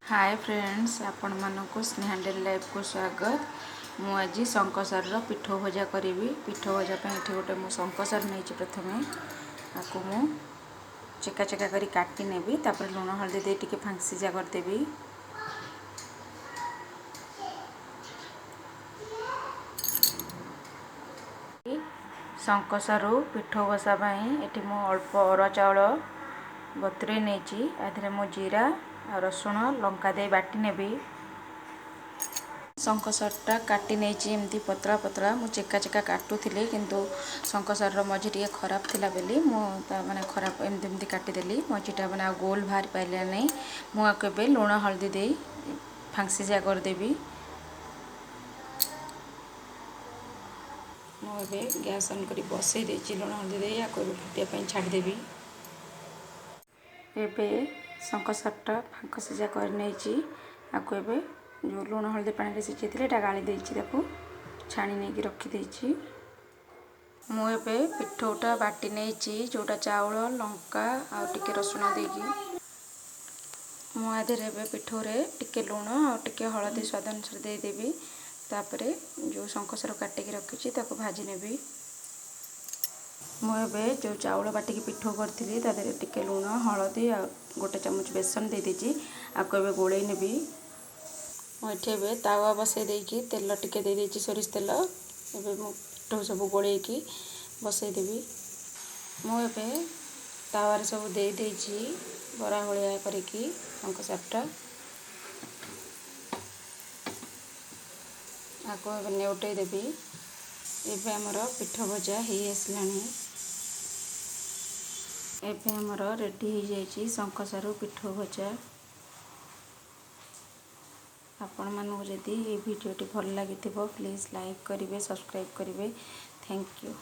ହାଏ friends, ଆପଣମାନଙ୍କୁ Sneha daily ଲାଇଫ୍କୁ ସ୍ୱାଗତ। ମୁଁ ଆଜି ଶଙ୍ଖସାରର ପିଠଉ ଭଜା କରିବି। ପିଠଉ ଭଜା ପାଇଁ ଏଠି ଗୋଟେ ମୁଁ ଶଙ୍ଖସାର ନେଇଛି। ପ୍ରଥମେ ଆକୁ ମୁଁ ଚେକା ଚେକା କରି କାଟି ନେବି, ତାପରେ ଲୁଣ ହଳଦୀ ଦେଇ ଟିକେ ଫାଙ୍କ ସିଝା କରିଦେବି। ଶଙ୍ଖସାରୁ ପିଠଉ ବସା ପାଇଁ ଏଠି ମୁଁ ଅଳ୍ପ ଅରୁଆ ଚାଉଳ ବତୁରେଇ ନେଇଛି। ଏଥିରେ ମୁଁ ଜିରା ଆଉ ରସୁଣ ଲଙ୍କା ଦେଇ ବାଟି ନେବି। ଶଙ୍ଖସାରଟା କାଟି ନେଇଛି ଏମିତି ପତଳା ପତଳା। ମୁଁ ଚେକା ଚେକା କାଟୁଥିଲି, କିନ୍ତୁ ଶଙ୍ଖସାରର ମଝି ଟିକେ ଖରାପ ଥିଲା ବୋଲି ମୁଁ ତା ମାନେ ଖରାପ ଏମିତି ଏମିତି କାଟିଦେଲି। ମଝିଟା ମାନେ ଆଉ ଗୋଲ ବାହାରି ପାରିଲା ନାହିଁ। ମୁଁ ଆକୁ ଏବେ ଲୁଣ ହଳଦୀ ଦେଇ ଫାଙ୍କ ସିଝା କରିଦେବି। ମୁଁ ଏବେ ଗ୍ୟାସ୍ ଅନ୍ କରି ବସେଇ ଦେଇଛି ଲୁଣ ହଳଦୀ ଦେଇ। ଆକୁ ଏବେ ଫୁଟିବା ପାଇଁ ଛାଡ଼ିଦେବି। ଏବେ ଶଙ୍ଖସାରଟା ଫାଙ୍କ ସିଝା କରିନେଇଛି। ଆକୁ ଏବେ ଯେଉଁ ଲୁଣ ହଳଦୀ ପାଣିରେ ସିଝେଇଥିଲି, ଏଇଟା ଗାଳି ଦେଇଛି, ତାକୁ ଛାଣି ନେଇକି ରଖିଦେଇଛି। ମୁଁ ଏବେ ପିଠଉଟା ବାଟି ନେଇଛି, ଯେଉଁଟା ଚାଉଳ, ଲଙ୍କା ଆଉ ଟିକେ ରସୁଣ ଦେଇକି। ମୁଁ ଆ ଦେହରେ ଏବେ ପିଠଉରେ ଟିକେ ଲୁଣ ଆଉ ଟିକେ ହଳଦୀ ସ୍ୱାଦ ଅନୁସାରେ ଦେଇଦେବି। ତାପରେ ଯେଉଁ ଶଙ୍ଖସାର କାଟିକି ରଖିଛି, ତାକୁ ଭାଜି ନେବି। ମୁଁ ଏବେ ଯେଉଁ ଚାଉଳ ବାଟିକି ପିଠଉ କରିଥିଲି, ତା ଦେହରେ ଟିକେ ଲୁଣ, ହଳଦୀ ଆଉ ଗୋଟେ ଚାମଚ ବେସନ ଦେଇଦେଇଛି। ଆକୁ ଏବେ ଗୋଳେଇ ନେବି। ମୁଁ ଏଠି ଏବେ ତାୱା ବସେଇ ଦେଇକି ତେଲ ଟିକେ ଦେଇଦେଇଛି, ସୋରିଷ ତେଲ। ଏବେ ମୁଁ ପିଠଉ ସବୁ ଗୋଳେଇକି ବସେଇଦେବି। ମୁଁ ଏବେ ତାୱାରେ ସବୁ ଦେଇଦେଇଛି ବରା ଭଳିଆ କରିକି ଶଙ୍ଖସାରଟା। ଆକୁ ଏବେ ନେଉଟେଇ ଦେବି। ଏବେ ଆମର ପିଠଉ ଭଜା ହେଇ ଆସିଲାଣି। ଏବେ ଆମର ରେଡ଼ି ହେଇଯାଇଛି ଶଙ୍ଖସାରୁ ପିଠଉ ଭଜା। ଆପଣମାନଙ୍କୁ ଯଦି ଏଇ ଭିଡ଼ିଓଟି ଭଲ ଲାଗିଥିବ, ପ୍ଲିଜ୍ ଲାଇକ୍ କରିବେ, ସବସ୍କ୍ରାଇବ୍ କରିବେ। Thank you.